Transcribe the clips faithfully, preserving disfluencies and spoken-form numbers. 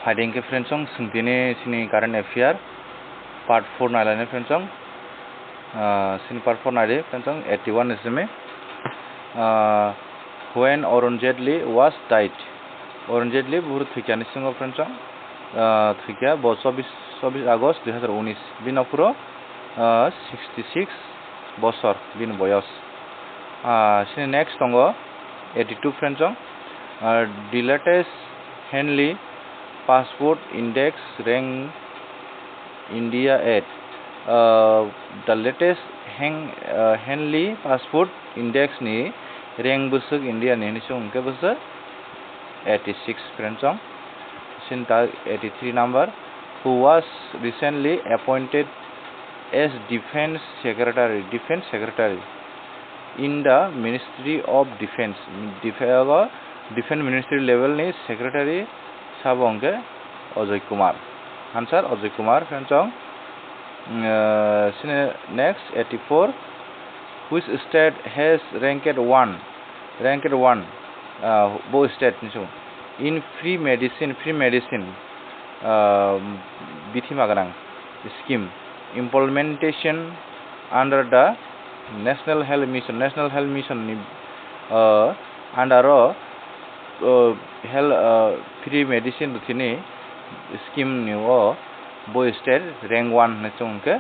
Phaidi hwnkhe friends chwng swngtini chini current affair part four nailainai friends chwng. Ah, chini part four naidi friends chwng eighty one ni simi. Ah, when Arun Jaitley was died. Arun Jaitley buphuru thwikha ni simi friends chwng. Ah, thwikha bo chobbish, chobbish August dui hazar unis. Bini ophuru, ah, sixty six bosor bini boyos. Ah, chini next tongo eighty two friends chwng. Ah, the latest Henley Passport Index rank India at, ah, the latest Hen-, ah, Henley Passport Index ni rank bwswk India ni hinwi chwng hwnkhe bwswk eighty six friends chwng. Sinta eighty three number, who was recently appointed as Defense Secretary, Defense Secretary in the Ministry of Defense, Def-, Defense Ministry level ni secretary sabo hwnkhe Ajay Kumar. Answer Ajay Kumar, friends chwng. Mm, uh, sini next eighty four, which state has ranked one, ranked one, uh, bo state ni song in free medicine, free medicine, uh, bithima gwnang scheme implementation under the National Health Mission, National Health Mission ni, uh, under o, uh, health, uh, free medicine rwthini scheme ni o bo state rank one hinwi chwng hwnkhe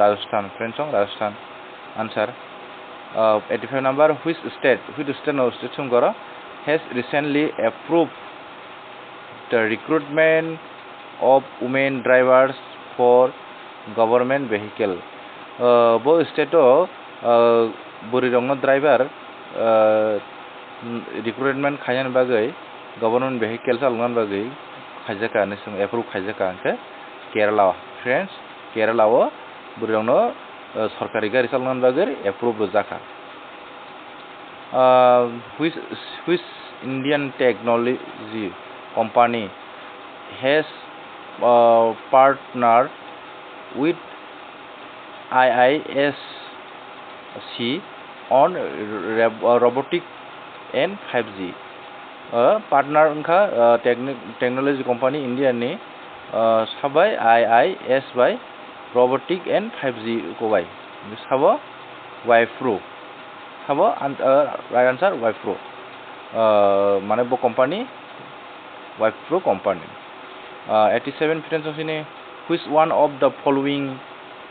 Rajasthan, friends chwng Rajasthan. Answer, uh, eighty five number, which state, which state no state chwng goro has recently approved the recruitment of women drivers for government vehicle. Uh, bo state o, uh, bwrwi rokno driver, uh, recruitment khainani bagwi government vehicle chaloknani bagwi khaijaka hinwi chwng approve khaijaka hwnkhe Kerala o. Friends, Kerala o bwrwi rokno, uh, sorkari gari chaloknani bagwi approve rwjakha. Uh, which, which Indian technology company has, uh, partnered with I I S C on rab-, uh, robotic and five G? Uh, partner wngkha, uh, techni-, technology company India ni, uh, sabai I I S bai robotic and five G kobai. Sabo Wipro. Sabo an-, uh, right answer Wipro. Uh, mane bo company, Wipro company. Uh, eighty seven friends sini, which one of the following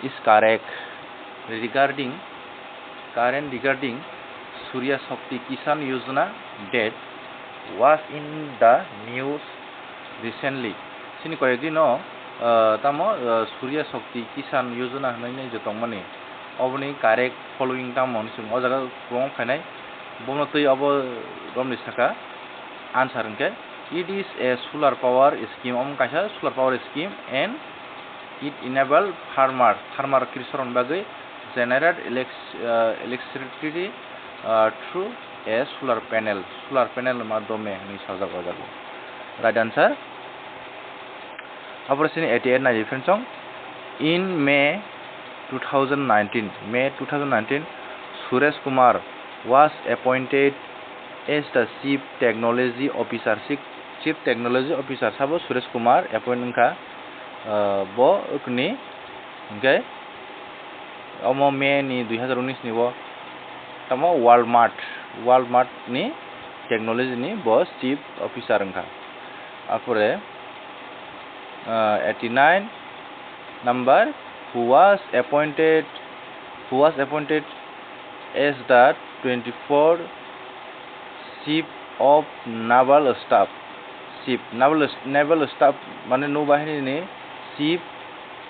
is correct regarding, current regarding Surya Shakti Kisan Yojana that was in the news recently? Chini koyek dino, ah, tamo, ah, Surya Shakti Kisan Yojana hinwi nai je tongmani, oboni correct following tamo hinwi chwng o jaga kwbangma phainai, bono twi obo romni saka answer hwnkhe, it is a solar power scheme, omo kaisa solar power scheme and it enable farmer, farmer krisorokni bagwi generate elec-, ah, electricity, ah, through a solar panel, solar panel madhyome hinwi sajak o jaga. Right answer. Apore sini eighty eight nai friends chwng. In May two thousand nineteen, May two thousand nineteen, Suresh Kumar was appointed as the Chief Technology Officer. Chief, Chief Technology Officer sabo Suresh Kumar appoint wngkha, ah, bo wngkha ni hwnkhe omo May ni dui hazar unis ni o tamo Walmart, Walmart ni technology ni bo chief officer wngkha. Apore, ah, eighty nine number, who was appointed, who was appointed as the twenty four Chief of Naval Staff, Chief Naval, Naval Staff mane nau bahini ni Chief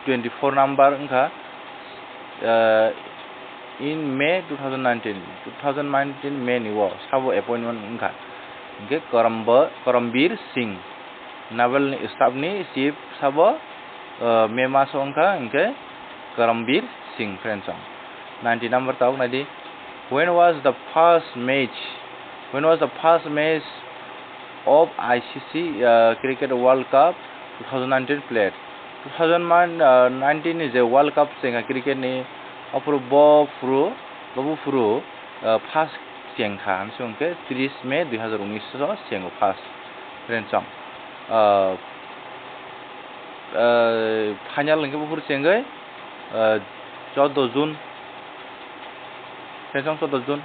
twenty four number wngkha, ah, in May two thousand nineteen, two thousand nineteen May ni o sabo appointment wngkha. Hingke Karambo-, Karambir Singh, Naval ni staff ni chief sabo, ah, May mas o wngkha, hingke Karambir Singh friends chwng. Ninety number tabuk naidi. When was the first match? When was the first match of I C C, uh, Cricket World Cup two thousand nineteen played? Two thousand nineteen ni je World Cup chengkha cricket ni, aphuru bo phuru, bo phuru, uh, first chengkha, hwnwi se hwnkhe tris May dui hazar unis o chengo first, friends chwng. Uh, uh, final hwnkhe buphuru chengwi, uh, choudo June, session choudo June,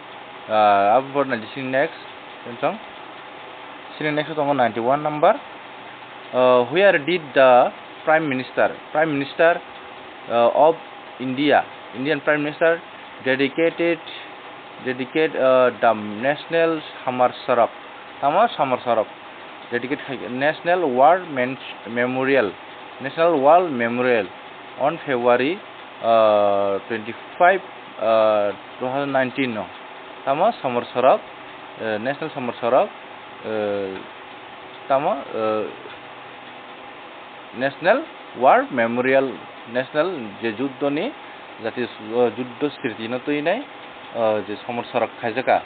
uh, abo borna disini next, session. Sini next tongo ninety-one number. Uh, where did the Prime Minister, Prime Minister, uh, of India, Indian Prime Minister dedicated, dedicate, uh, the National Samar Sarak, tamo Samar Sarak, dedicate khai National War Men-, Memorial, National War Memorial on February, uh, twenty-five, uh, two thousand nineteen no. Tamo Samar Sarak, uh, National Samar Sarak, uh, tamo, uh, National War Memorial, National je juddho ni jati, uh, juddho sriti no twi nai, uh, je Samar Sarak khaijaka.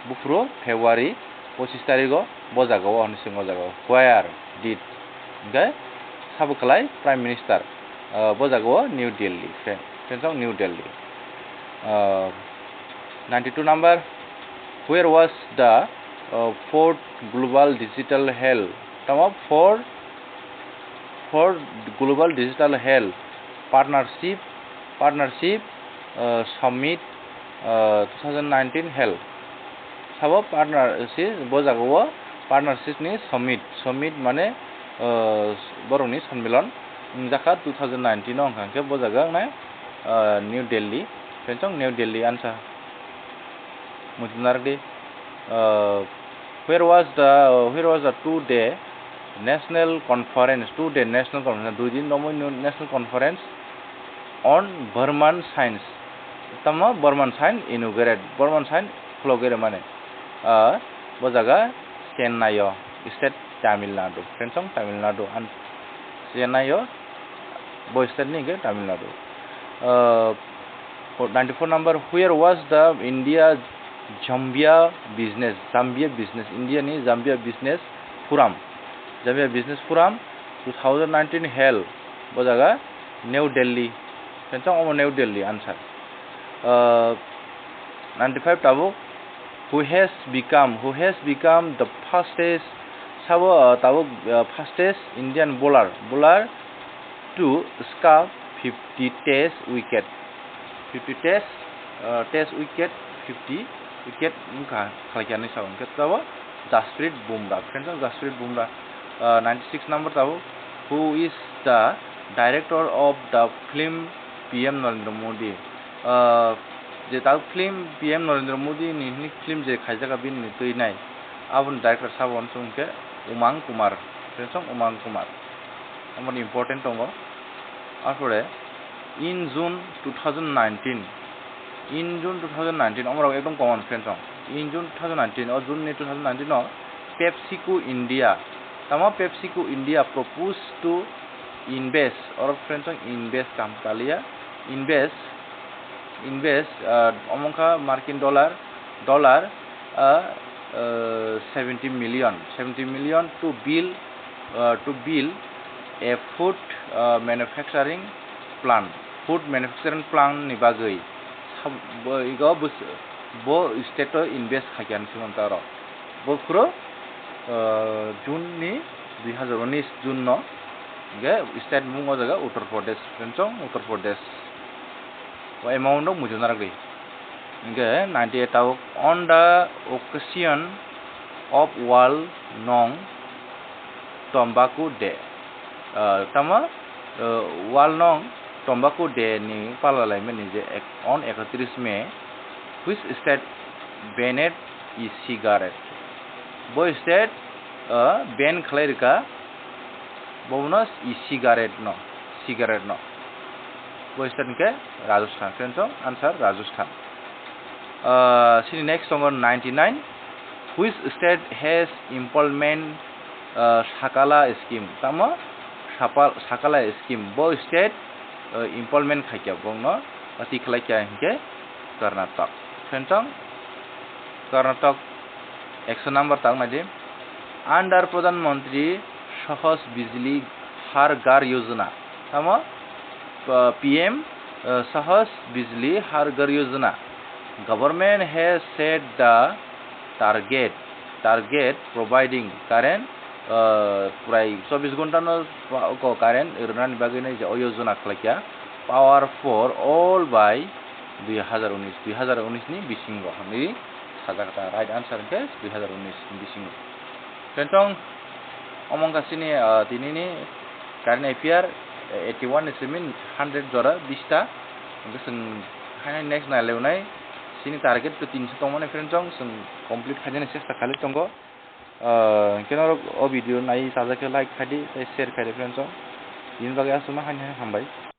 Buphuru February pochis tarigo bo jaga o hwnwi swngo jaga o. Where did? Hwnkhe sabo khlai Prime Minister, uh, bo jaga o New Delhi, friend, friends of New Delhi. Uh, ninety-two number, where was the, uh, fourth Global Digital Health? Tamo fourth, fourth Global Digital Health Partnership, Partnership, uh, Summit, uh, two thousand nineteen held. Sabo partner si bo jaga o partnership ni summit, summit mane, uh, borok ni sonmilon wngjakha two thousand nineteen o, hwnkha khe bo jaga wngnai, uh, New Delhi, friends of New Delhi ansa. Muchung narwk di, uh, where was the, where was the two day national conference, two day national conference, dui din romwi national conference on Burman science, tamo Burman science inaugurate, Burman science khulogwi rwmani, uh, bo jaga Chennai o, state Tamil Nadu, friends of Tamil Nadu, and Chennai o, bo state ni hwnkhe Tamil Nadu. Uh, for ninety-four number, where was the India Zambia business, Zambia business, India ni Zambia business forum, Zambia business forum two thousand nineteen held, bo jaga New Delhi, friends of, omo New Delhi answer. Uh, ninety-five tabuk, who has become, who has become the fastest, sabo, uh, tabuk, uh, fastest Indian bowler, bowler to score fifty test wicket, fifty test, uh, test wicket, fifty wicket wngkha khlaikha hinwi sao, hwnkhe tabuk Jasprit Bumrah, friends of Jasprit Bumrah, uh, ninety-six number tabuk, who is the director of the film P M Narendra Modi? Uh, je tabuk film P M Narendra Modi ni hwnwi film je khaijak bini twi nai, aboni director sabo hwnwi hwnkhe Umang Kumar, friends of Umang Kumar. Amoni important tongo. Arpore in June two thousand nineteen, in June two thousand nineteen, omorok ekdom common friends of. In June two thousand nineteen, o June ni two thousand nineteen o PepsiCo India, tamo PepsiCo India proposed to invest, oro friends of invest kam kalia, invest, invest, uh, omongkha Markin dollar, dollar, uh, uh, seventy million, seventy million to build, uh, to build a food, uh, manufacturing plant, food manufacturing plant ni bagwi sab-, bo, igo bus-, bo state o invest khaikha hinwi swngo oro. Bo phuru, uh, June ni dui hazar unis June no, hwnkhe state mung o jaga Uttar Pradesh, friends of Uttar Pradesh. O amount rok muchung narwk di. Hwnkhe ninety-eight tabuk, on the occasion of World Non-Tobacco Day. Ah, tamo, ah, World Non-Tobacco Day ni pala laimani je ek-, on ekatris May, which state banned e-cigarette? Bo state, ah, ban khlai rwkha, bono e-cigarette no, cigarette no. Bo state hwnkhe Rajasthan, friends of, answer Rajasthan. Ah, sini next tongo ninety-nine. Which state has implement, ah, Sakala scheme? Tamo Sapal-, Sakala scheme. Bo state, ah, implement khaikha bongno, ati khlaikha hinkhe Karnataka. Friends of, Karnataka ekso number tabuk naidi. Under Pradhan Mantri Sahaj Bijli Har Ghar Yojana. Tamo, uh, P M, uh, Sahaj Bijli Har Ghar Yojana. Government has set the target, target providing current ah, prai chobbish ghonta no pa-, ko current rwnani bagwi nai je o yojona khlaikha, power for all by dui hazar unis, dui hazar unis ni bisingo hinwi sajak ta, right answer hwnkhe dui hazar unis ni bisingo. Friends, chwng omo wngkha chini, ah, tinini current affair, eh, eighty one ni simi hundred jora bista. Hwnkhe chwng haino next nailainai chini target to tinso tongmani, friends, chwng, chwng complete khainani chesta khalai tongo. Ah, hwnkhe norok o video nai chajak khe like khaidi tei share khaidi, friends, chwng. Bini bagwi aswkno haino hambai.